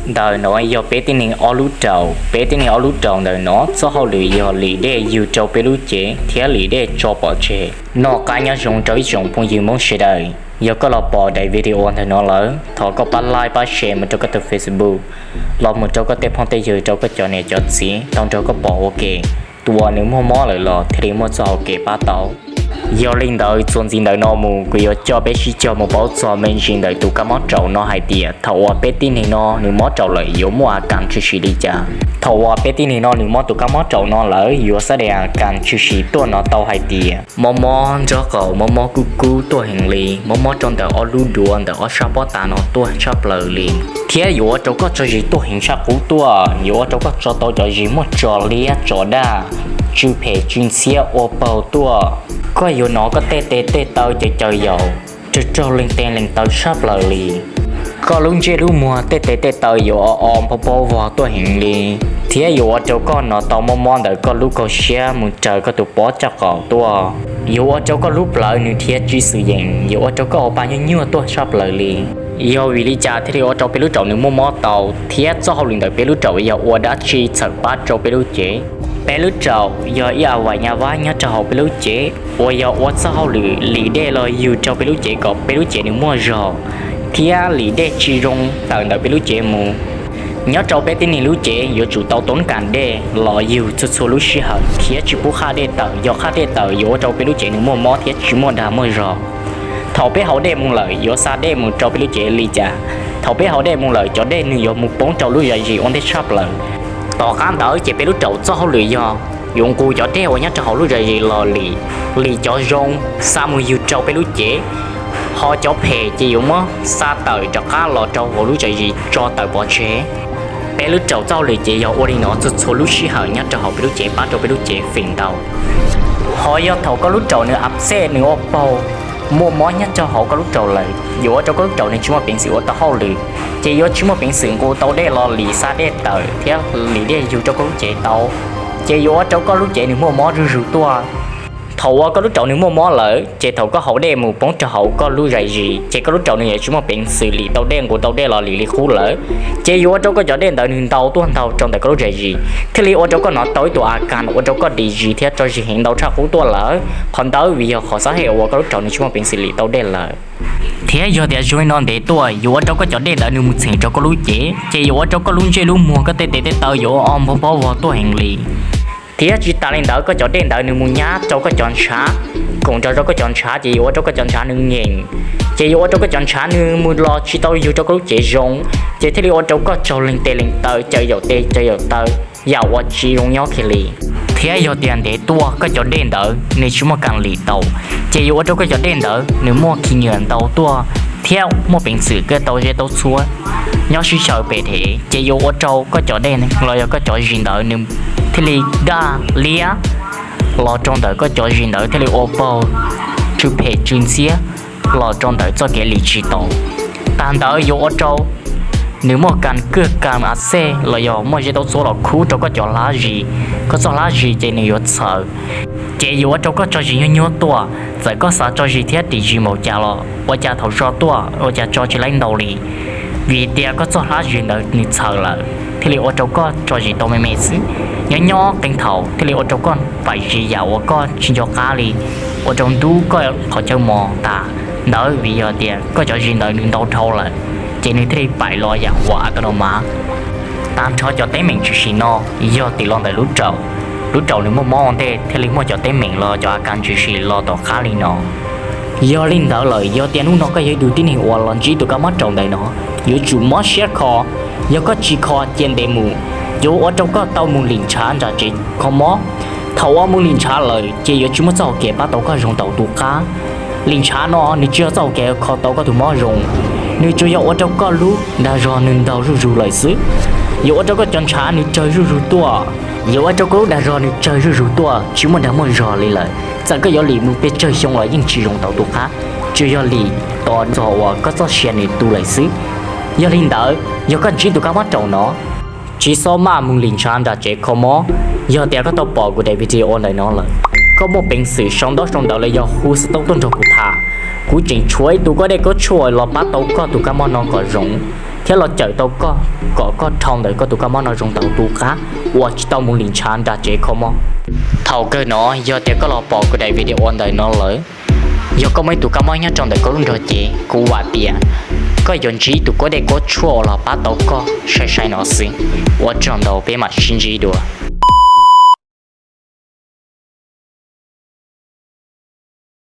Ntawm no yog peb tib neeg ob lub raum, peb tib neeg ob lub raum ntawm no txoj hauj lwm yog lim dej yug rau peb lub cev thiab lim dej tso pov tseg. Noj qab nyob zoo rau ib tsoom phooj ywg Hmoob sawv daws. Yog koj los pom daim video ntawm no lawm, thov koj pab like pab share mus rau koj tus Facebook, los mus rau koj tej phooj tej ywg, rau koj cov niam cov txiv tau nrog koj pom ua ke. Tus uas nws muaj mob lawm los thiaj li muaj txoj hau kev pab tau. Yog li ntawd txuas ntxiv ntawm no mus kuv yuav coj peb sib cog mus paub txog me ntsis ntawm tus kab mob raum no hais tias thaum uas peb tib neeg no nws mob raum lawm yuav muaj a kas tshwm sim li cas. Thaum uas peb tib neeg no nws mob tus kab mob raum no lawm yuav xab de a kas tshwm sim tuaj no tau hais tias mob mob nraub qaum, mob mob kub kub tuaj heev li, mob mob rau ntawm ob lub duav ntawm ob sab pob tav no tuaj tshaj plaws li. Thiab yuav ua rau koj tso zis tuaj heev tshaj qub tuaj, yuav ua rau koj tso tau cov zis muaj tso liab tso daj, tsw phem tsw ntxhiab ua paug tuaj. Koj yuav hnov koj tej tes tej taw caws caws yaum, raug raug leeg tes leeg taw tshaj plaws li. Koj lub ntsej lub muag tej tes tej taw yuav o o npau npau vog tuaj heev li, thiab yuav ua rau koj hnov tau mob mob ntawm koj lub kaum siab mus raws koj tus pob caj qaum tuaj. Yuav ua rau koj lub plawv nws dhia tsis xwm yeem, yuav ua rau koj hauv pa nyuaj nyuaj tuaj tshaj plaws li. Yog vim li cas thiaj li ua rau peb lub raum nws muaj mob tau, thiab txoj hauj lwm ntawm peb lub raum yog ua dab tsi txhawm pab rau peb lub cev? Peb lub raum yog ib a vais nyaj vab nyob rau hauv peb lub cev uas yog ua txoj hauj lwm lim dej los yug rau peb lub cev kom peb lub cev nws muaj zog, thiab lim dej tsis zoo tawm ntawm peb lub cev mus. Nyob rau peb tib neeg lub cev yuav tsum tau toob kas dej los yug txhua txhua lub sij hawm thiab tsis pub qhaj dej tawm, yog qhaj dej tawm yuav ua rau peb lub cev nws muaj mob thiab tsis muaj dag muaj zog. Thaum peb haus dej mus lawm yuav xa dej mus rau peb lub cev li cas? Thaum peb haus dej mus lawm cov dej nws yuav mus poob rau lub zais zis ua ntej tshaj plaws. Tom qab ntawd ces peb lub raum txoj hauj lwm yog yuav nqus cov dej uas nyob rau hauv lub zais zis los lim, lim cov zoo xa mus yug rau peb lub cev, ho cov phem ces yuav muab xa tawm rov qab los rau hauv lub zais zis tso tawm pov tseg. Peb lub raum txoj hauj lwm ces yog ua li no txhua txhua lub sij hawm nyob rau hauv peb lub cev pab rau peb lub cev feem ntau. Ho yog thaum koj lub raum nws ab xej nws ua paug, muaj mob nyob rau hauv koj lub raum lawm, yuav ua rau koj lub raum nws tsis muaj peev xwm ua tau hauj lwm, ces yuav tsis muaj peev xwm nqus tau dej los lim xa dej tawm thiab lim dej yug rau koj lub cev tau, ces yuav ua rau koj lub cev nws muaj mob zuj zus tuaj. Thaum uas koj lub raum nws muaj mob lawm ces thaum koj haus dej mus poob rau hauv koj lub zais zis ces koj lub raum nws yuav tsis muaj peev xwm lim tau dej nqus tau dej los lim li qub lawm, ces yuav ua rau koj cov dej ntawd nws ntau tuaj ntau rau ntawm koj lub zais zis, thiaj li ua rau koj hnov tau ib tug a kas ua rau koj dim zis thiab tso zis heev ntau tshaj qub tuaj lawm. Qhov ntawd vim yog qhov xab hej uas koj lub raum nws tsis muaj peev xwm lim tau dej lawm. Thiab yog tias zoo li no ntev tuaj yuav ua rau koj cov dej ntawd nws mus txheem rau koj lub cev, ces yuav ua rau koj lub ntsej lub muag koj tej tes tej taw yuav o o npau npau vog tuaj heev li. Thiab tsis tas li ntawd koj cov dej ntawd nws mus nyab rau koj cov ntshav, koom nrog rau koj cov ntshav ces yuav ua rau koj cov ntshav nws nyeem, ces yuav ua rau koj cov ntshav nws mus los tsis tau yug rau koj lub cev zoo, ces thiaj li ua rau koj raug leeg tes leeg taw, caws yaum tes caws yaum taw, yam uas tsis zoo nyob kiag li. Thiab yog tias ntev tuaj koj cov dej ntawd nws tsis muaj kas lim tau, ces yuav ua rau koj cov dej ntawd nws muaj khi nyuam ntau tuaj thiab muaj peev xwm koj tau zeb tau txhua nyob sib xyaw pem thev, ces yuav ua rau koj cov dej los yog koj cov zis ntawd nws thiaj li daj liab los rau ntawm koj cov zis ntawd thiaj li ua paug, tsw phem tsw ntxhiab los rau ntawm txoj kev lim tsis tau. Tag ntawd yuav ua rau nws muaj kas kawg kas a xej los yog muaj zeb tau txhua los khub rau koj cov hlab zis, koj txoj hlab zis ces nws yuav txhaws, ces yuav ua rau koj tso zis nyuaj nyuaj tuaj. Txawm koj xav tso zis thiab dim zis npaum cas los ua cas thaum tso tuaj ua cas tso tsis laib ntau li, vim tias koj txoj hlab zis ntawd nws txhaws lawm, thiaj li ua rau koj tso zis tau me me xwb. Nyob nyob qee thaum thiaj li ua rau koj paim zis yam uas koj tsis nco qab li, ua rau ntub koj qhov chaw mos tas ntawd, vim yog tias koj cov zis ntawd nws ntau dhau lawm, ces nws thiaj li paim los yam uas a ta no mas. Tag nrho cov teeb meem tshwm sim no yog tim los ntawm lub raum. Lub raum nws muaj mob ua ntej thiaj li muaj cov teeb meem los cov a kas tshwm sim los tom qab li no. Yog li ntawd lawm yog tias hnub no koj yog ib tug tib neeg uas los ntsib tus kab mob raum ntawm no, yuav tsum mob siab kho. Yog koj tsis kho cia ntev mus, yuav ua rau koj tau mus lim ntshav nram tsev kho mob. Thaum uas mus lim ntshav lawm ces yuav tsis muaj txoj hau kev pab tau koj zoo tau tus qab. Lim ntshav no nws tsis yog txoj hau kev kho tau koj tus mob zoo, nws tsuas yog ua rau koj lub dag zog nws ntaug zuj zus lawm xwb. Yuav ua rau koj cov ntshav nws tsawg zuj zus tuaj, yuav ua rau koj lub dag zog nws tsawg zuj zus tuaj tsis muaj dag muaj zog li lawm. Txawm koj yuav lim mus pes tsawg xyoo los yeej tsis zoo tau tus qab, tsuas yog lim tos txog uas koj txoj sia nws tu lawm xwb. Yog li ntawd yog koj ntsib tus kab mob raum no, tsis txhob maj mus lim ntshav nram tsev kho mob. Yog tias koj tau pom kuv daim video ntawm no lawm, koj muaj peev xwm sau ntaub sau ntawv los yog hu xov tooj tuaj nrog kuv tham, kuv tseem tshuav ib tug koj dej koj tshuaj los pab tau koj tus kab mob no kom zoo. thiab los cawm tau koj kom koj dhau ntawm koj tus kab mob no zoo tau tu qab uas tsis tau mus lim ntshav nram tsev kho mob. Thaum kawg no, yog tias koj los pom kuv daim video ntawm no lawm, yog koj muaj ib tug kab mob nyob rau ntawm koj lub nrog cev, kuv vam tias koj yuav ntsib tus kuab dej kuab tshuaj uas los pab tau koj sai sai no xwb. Ua tsaug ntau, peb mam sib ntsib dua.